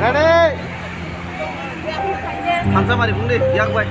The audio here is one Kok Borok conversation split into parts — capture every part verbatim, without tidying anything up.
Ready? Thansa mari phung di, yak bai.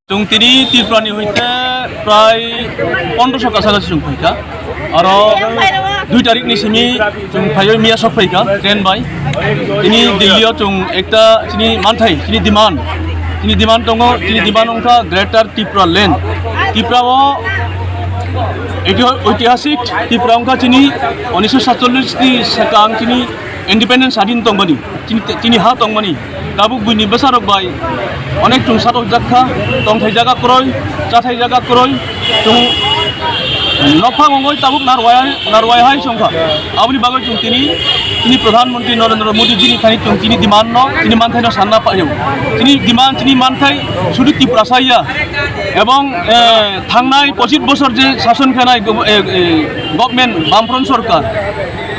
Chwng tini Tripura ni hoite prai pondroso kasaga chwng phaikha. Aro dui tarik ni simi chwng phaiwi miya sok phaikha train bai. Tini Delhi o chwng ekta chini manthai, chini demand, chini demand tongo, chini demand wngkha Greater Tripura Land. Tripura o iti-, oitihasik Tripura wngkha chini unisho satchollish ni swkang chini independent sadin tongmani, chini, chini ha tongmani. Tabuk buini bwsarok bai onek chwng satok jak kha, tongthai jaga kwrwi, chathai jaga kwrwi, chwng nokphang wngwi tabuk narwai, narwai hai songkha. Aboni bagwi chwng tini, tini Pradhan Mantri Narendra Modi jini thani chwng tini demand no, tini manthai no sanna phaio. Tini demand, tini manthai sudu Tiprasa ya. Ebong, eh, thangnai pochis bosor je sason khanai go-, eh, eh, government Bamfront Sorkar,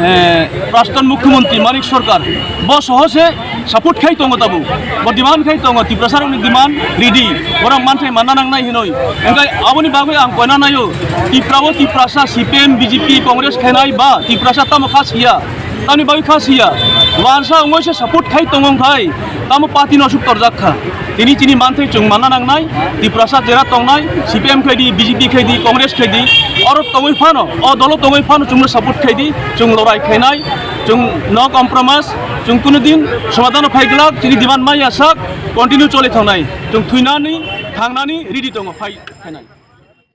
eh, Praston Mukhyamantri Manik Sarkar, bo soho se support khai tongo tabuk. Bo demand khai tongo, Tiprasa rokni demand ready. Borok manthai manna nangnai hinoi. Engkai aboni bagwi ang koina naio, Tripura o Tiprasa C P M, B J P, Congress khainai ba Tiprasa tamo kha siya. Tamni bagwi kha siya. Wansa wngoi se support khai tongo khai. Tamo party no aswk torjak kha. Tini chini manthai chwng manna nangnai, Tiprasa jera tongnai, C P M khai di, B J P khai di, Congress khai di, oro tongwi phano, o dolo tongwi phano chwngno support khai di, chwng lorai khainai, chwng no compromise, chwng kunu din somadhano phai glak, chini demand maya sak, continue choli thangnai, chwng thwinani, thangnani ready tongo phai khainai.